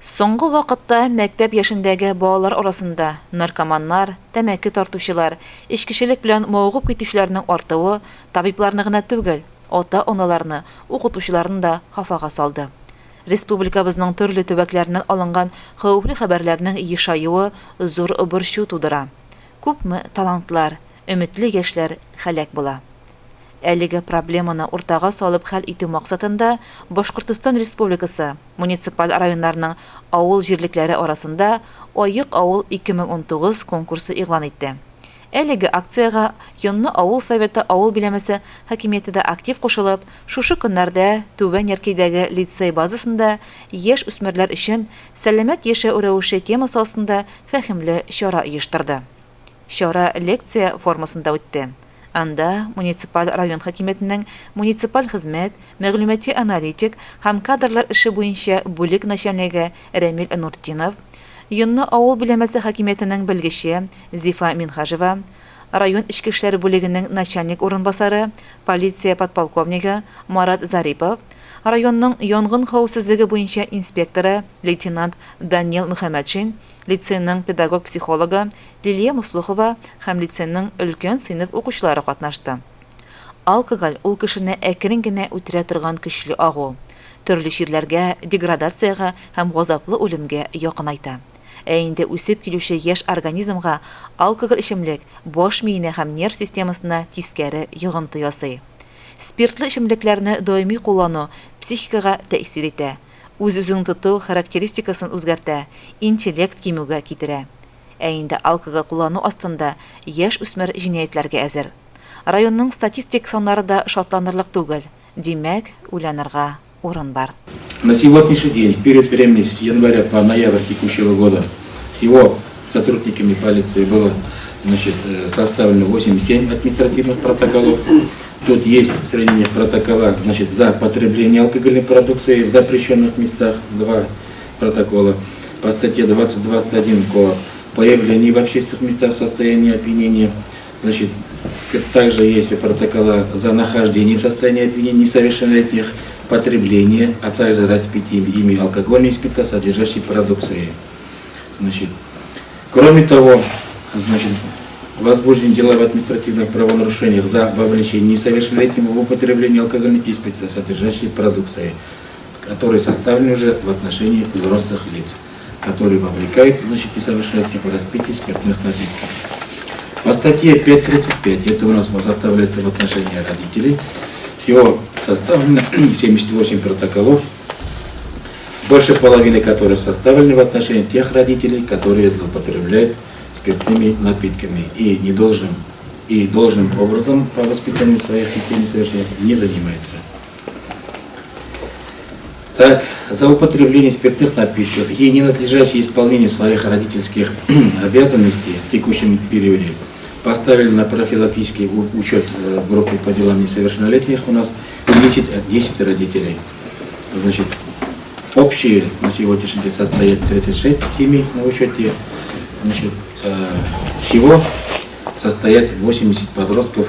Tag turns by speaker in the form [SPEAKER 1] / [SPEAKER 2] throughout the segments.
[SPEAKER 1] Соңгы вакытта мәктәп яшендәге балалар арасында наркоманнар, тәмәке тартучылар, эчкечелек белән мавыгып китүчеләрнең артуы табибларны гына түгел, ата-аналарны, укытучыларны да хафага салды. Республикабызның төрле төбәкләреннән алынган хәвефле хәбәрләрнең ешаюы зур борчу тудыра. Күпме талантлар, өметле яшьләр һәлак була. Әлеге проблеманы уртага салып хәл итү максатында Башкортостан Республикасы муниципаль районнарының авыл җирлекләре арасында Аек авыл 2019 конкурсы игълан итте. Әлеге акциягә Йонны авыл советы авыл биләмәсе хакимияте дә актив кушылып, шушы көннәрдә Түбән Яркәйдәге лицей базасында яшь үсмерләр өчен Сәламәт яшәү рәвеше темасы астында фәһемле чара оештырды. Чара лекция формасында үтте. Анда муниципаль район хакимиятенең муниципаль хезмәт, мәгълүмати-аналитик һәм кадрлар эше буенча бүлек начальнигы Рәмил Нуртдинов, Йонны авыл биләмәсе хакимиятенең белгече Зифа Минһаҗева, район эчке эшләр бүлегенең начальник урынбасары, полиция подполковнигы Марат Зарипов, районның янгын хәвефсезлеге буенча инспекторы лейтенант Данил Мөхәммәтшин, лицейның педагог-психологы Лилия Муслухова һәм лицейның өлкән сыйныф укучылары катнашты. Алкоголь, ул кешене әкрен генә үтерә торган көчле агу. Төрле чирләргә, деградациягә һәм газаплы үлемгә якынайта. Ә инде үсеп килүче яшь организмга алкоголь эчемлек баш миенә һәм нерв системасына тискәре йогынты ясый. Спиртлы эчемлекләрне даими куллану психикага тәэсир итә, үз-үзеңне тоту характеристикасын үзгәртә, интеллект кимүгә китерә. Ә инде алкоголь куллану астында яшь үсмер җинаятьләргә әзер. Районның статистик саннары да шатланырлык түгел, димәк, уйланырга урын бар.
[SPEAKER 2] На сегодняшний день, в период времени с января по ноябрь текущего года, всего сотрудниками полиции было, значит, составлено 87 административных протоколов. Тут есть среди них протокола, значит, за потребление алкогольной продукции в запрещенных местах, 2 протокола. По статье 20.21 КоАП появление в общественных местах в состоянии опьянения. Значит, также есть и протокола за нахождение в состоянии опьянения несовершеннолетних, потребление, а также распитие ими алкогольной и спиртосодержащей продукции. Значит, кроме того, значит, возбуждены дела в административных правонарушениях за вовлечение несовершеннолетнего в употребление алкогольной и спиртосодержащей продукции, которые составлены уже в отношении взрослых лиц, которые вовлекают, значит, несовершеннолетних в распитие спиртных напитков. По статье 5.35, это у нас составляется в отношении родителей, всего составлено 78 протоколов, больше половины которых составлены в отношении тех родителей, которые злоупотребляют спиртными напитками и не должным, и должным образом по воспитанию своих детей несовершеннолетних не занимаются. Так, за употребление спиртных напитков и ненадлежащее исполнение своих родительских обязанностей в текущем периоде поставили на профилактический учет в группе по делам несовершеннолетних у нас 10 родителей. Значит, общие на сегодняшний день состоят 36 семей на учете. Значит, всего состоят 80 подростков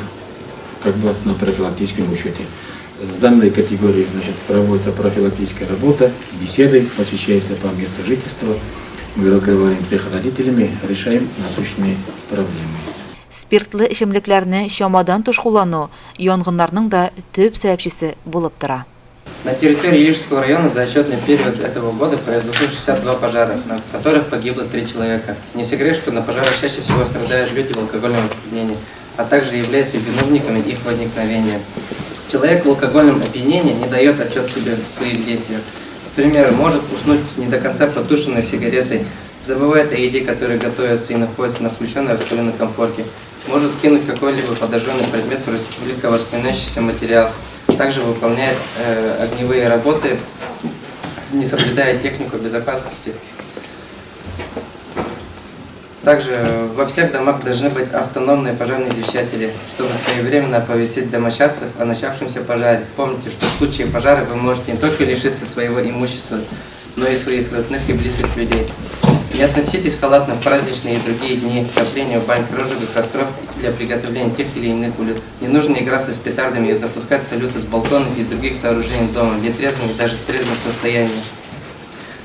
[SPEAKER 2] как бы на профилактическом учете. В данной категории, значит, проводится профилактическая работа, беседы, посещаются по месту жительства. Мы разговариваем с их родителями, решаем насущные проблемы.
[SPEAKER 1] Спиртлы эчемлекләрне чамадан тыш куллану янгыннарның да төп сәбәпчесе булып тора.
[SPEAKER 3] На территории Илишского района за отчетный период этого года произошло 62 пожара, на которых погибло 3 человека. Не секрет, что на пожарах чаще всего страдают люди в алкогольном опьянении, а также являются виновниками их возникновения. Человек в алкогольном опьянении не дает отчет себе в своих действиях. К примеру, может уснуть с не до конца потушенной сигаретой, забывает о еде, которая готовится и находится на включенной раскаленной конфорке, может кинуть какой-либо подожженный предмет в легковоспламеняющийся материал, также выполняет огневые работы, не соблюдая технику безопасности. Также во всех домах должны быть автономные пожарные извещатели, чтобы своевременно оповестить домочадцев о начавшемся пожаре. Помните, что в случае пожара вы можете не только лишиться своего имущества, но и своих родных и близких людей. Не относитесь халатно в праздничные и другие дни к топлению бань, розжигу костров для приготовления тех или иных блюд. Не нужно играться с петардами и запускать салюты с балконов и из других сооружений дома, в нетрезвом и даже в трезвом состоянии.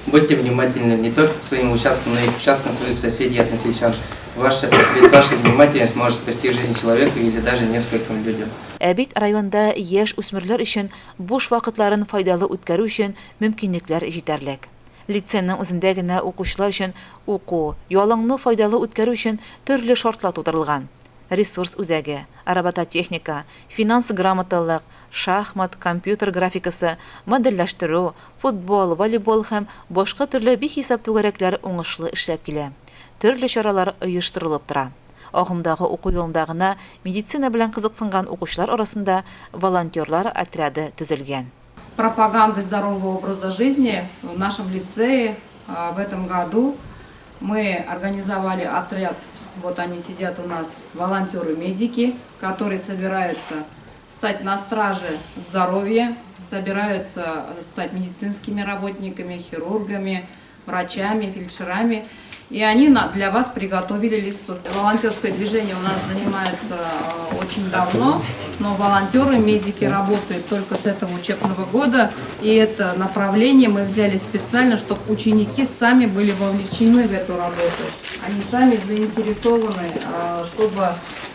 [SPEAKER 3] Будьте внимательны не только к своим участкам, но и к участкам своих соседей и односельчан. Ваша, ведь ваша внимательность может спасти жизнь человека или даже нескольким людям.
[SPEAKER 1] Ә бит районда яшь үсмерләр өчен буш вакытларын файдалы үткәрү өчен мөмкинлекләр җитәрлек. Лицейның үзендә генә укучылар өчен уку, ялыңны файдалы үткәрү өчен төрле шартлар тудырылган. Ресурс үзәге, робототехника, финанс грамоталылык, шахмат, компьютер графикасы, модельләштерү, футбол, волейбол һәм башка төрле бихисап түгәрәкләр уңышлы эшләп килә. Төрле чаралар оештырылып тора. Агымдагы уку елында гына медицина белән кызыксынган укучылар арасында волонтерлар отряды төзелгән.
[SPEAKER 4] Пропаганды здорового образа жизни в нашем лицее в этом году мы организовали отряд, вот они сидят у нас, волонтеры-медики, которые собираются стать на страже здоровья, собираются стать медицинскими работниками, хирургами, врачами, фельдшерами. И они для вас приготовили листовки. Волонтерское движение у нас занимается очень давно, но волонтеры, медики работают только с этого учебного года. И это направление мы взяли специально, чтобы ученики сами были вовлечены в эту работу. Они сами заинтересованы, чтобы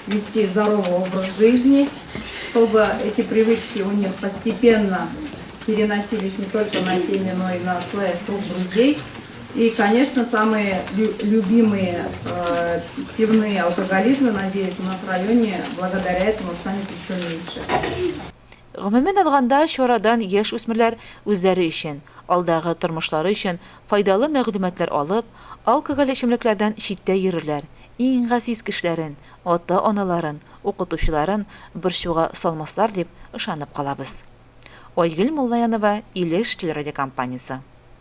[SPEAKER 4] вести здоровый образ жизни, чтобы эти привычки у них постепенно переносились не только на семьи, но и на своих круг друзей. И, конечно, самые любимые пивные алкоголизмы, надеюсь, у нас в районе благодаря этому станет еще меньше.
[SPEAKER 1] Гомумән алганда, чарадан яшь үсмерләр үзләре өчен, алдагы тормышлары өчен файдалы мәгълүматлар алып, алкоголь эчемлекләрдән читтә йөрерләр, иң газиз кешеләрен, ата-аналарын, укытучыларын борчуга салмаслар дип ышанып калабыз. Айгөл Муллаянова, Илеш телерадиокомпаниясе.